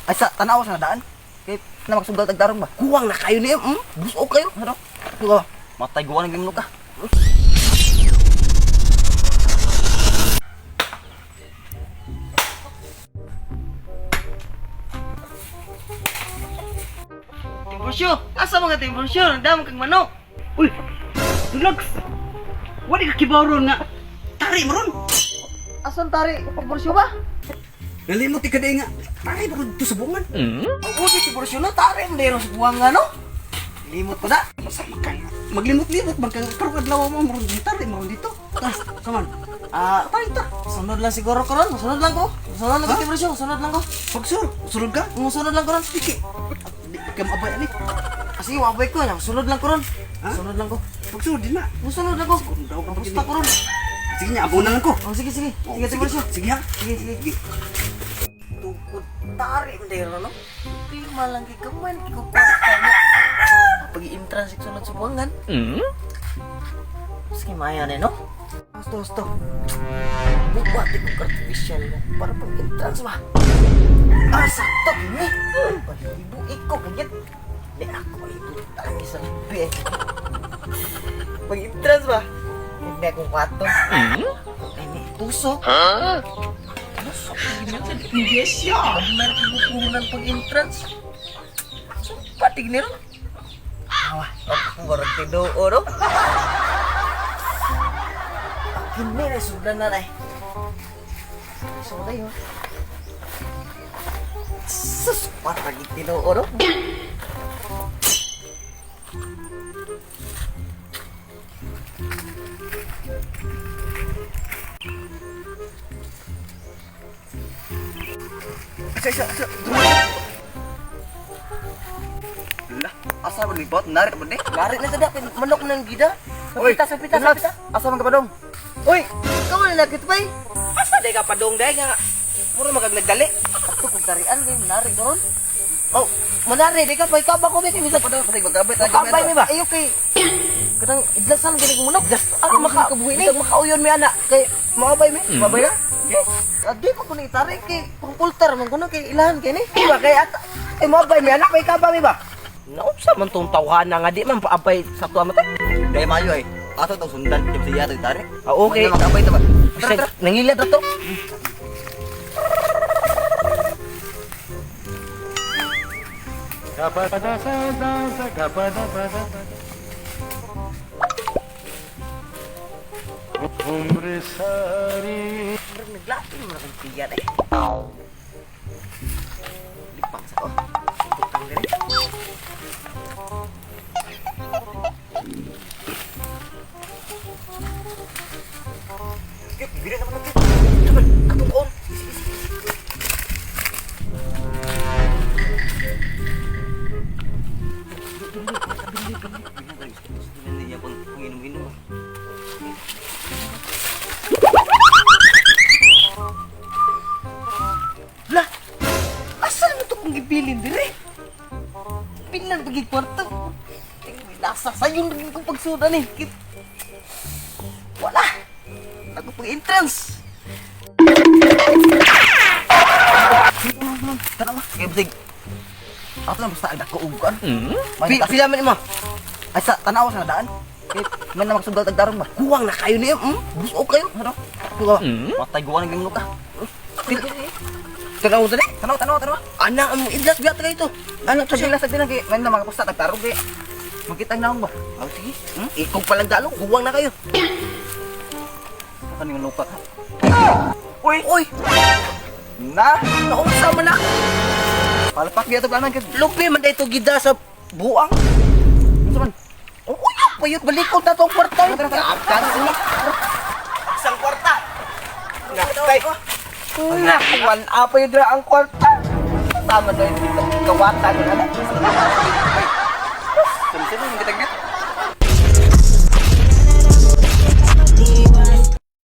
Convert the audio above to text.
Ay sa tanaw sa daan. Kay na magsugal tagtarong ba? Kuwang na kayo niya. Busog kayo. Ano? Diba? Matay guwan ang gimno ka. Timbursyo! Asa mga Timbursyo? Nagdamag kang manok! Uy, relax. Wala ka kibaron nga. Tari mo ron. Asan tari? Timbursyo ba? Nalimot ka di nga. Tari mo ron dito sa buongan. Ang udi Timbursyo no? Tari mo dahil sa buwang nga no? Limot ko na. Masama ka nga. Maglimot-limot man ka. Karong adlaw mo ron dito. Tari mo ron dito. Ah, saman. Ah, Tari ta. sunod lang siguro ko ron. Sunod lang ko. Sunod lang ko Ha? Timbursyo. Sunod lang ko. Pagsur, sunod ka. Sunod lang ko ron. Iki. Di ka maabay ani. Kasi wabay ko. Sunod lang ko ron. Ha? Sunod lang ko. Pagsur din na. Sunod lang ko. Daw ka Basta ko ron. Sige niya, abo na lang ko. Oh, sige, sige. Oh, Sige, Timbursyo. Sige ha. Sige, sige. Sige. Tukod tari mo dahil no? Pirma lang kay kaman. Ikukwanta niya. Pag-i-entrance sunod sa buwangan. Sige, maya na no? Gusto, gusto. Bukwati ko artificial na para pag-entrance ba? Ah, sakto, gini. Palibo iko, kagit. Di ako ay sa lubi eh. Pag-entrance ba? Hindi akong kwato. Ini tusok. Tusok. Hindi siya. Meron kong puhunan pag-entrance. Sumpa, tigni ron. Awa, ako warang tinuo, no? Kini na sudan na na eh. Sudan yun. Sus, parang tinuo, no? Isa, isa, isa. Lah, asa ba libot? Narik ba ni? Lari na tada, manok ng gida. Oy, Sapita, sapita, relax. sapita. Asa man ka pa dong? Uy, ikaw na nakit pa eh. Asa day ka padong day nga. Muro magag nagdali. Ato kung tarian, kay manari ko ron. Oh, manari, di ka pa, ikaw ba ko, may bisag. Padong kasi magkabit. Makabay mi ba? Ayo kay kanang idlasan gani kong manok. Ako maka kabuhi ni. Bisag makauyon mi ana kay maabay mi. Mabay na? Adi pa ko ni itari kay pangpultar man kuno kay ilahan kay ni. Di ba kay at ay maabay mi anak may kaba mi ba? Naunsa man tong tawhana nga di man paabay sa tuwa matay. Dahil mayo eh. Ato tong sundan kay siya to tari. Ah, okay. Magkabay ta ba? Bisag nangilad ra to. Murag naglain man akong tiyan eh. Lipang sa ko. Butang diri. Kit, bili naman kit. Dapat atong on. Hindi niya pang inom-inom. ah. Lah. Asa naman to kong gibilin dire? Pinan pagi kwarto. Tingnan nasa sayon lagi kong pagsudan eh. Wala. Ako pag entrance. Tanawa, kay bisig. Ato lang basta agdako og kuan. Pila man imo? Ay sa tanaw sa daan. Kay man na magsugal tagtarong ba? Kuwang na kayo niya. Busog kayo. Ano? Diba? Matay guwan ang gimno ka. Tanaw ta ni. Tanaw, tanaw, tanaw. Ana ang idlas biya ta ito. Ana to Sa siya. sila sa kay man na mga tagtarong kay magkitang naong ba? Oh, sige. Ikaw palang dalo, kuwang na kayo. Kaning lupa. Uy, uy. Na, Naunsa man na. palpak biya to planan kay Lupi man dayto gida sa buang. unsa man? Uy, payot balikon na tong kwarta. Isang kwarta. Nakay. Na, one up yun dira ang kwarta. Tama na dito kawatan ng anak. Sunod kita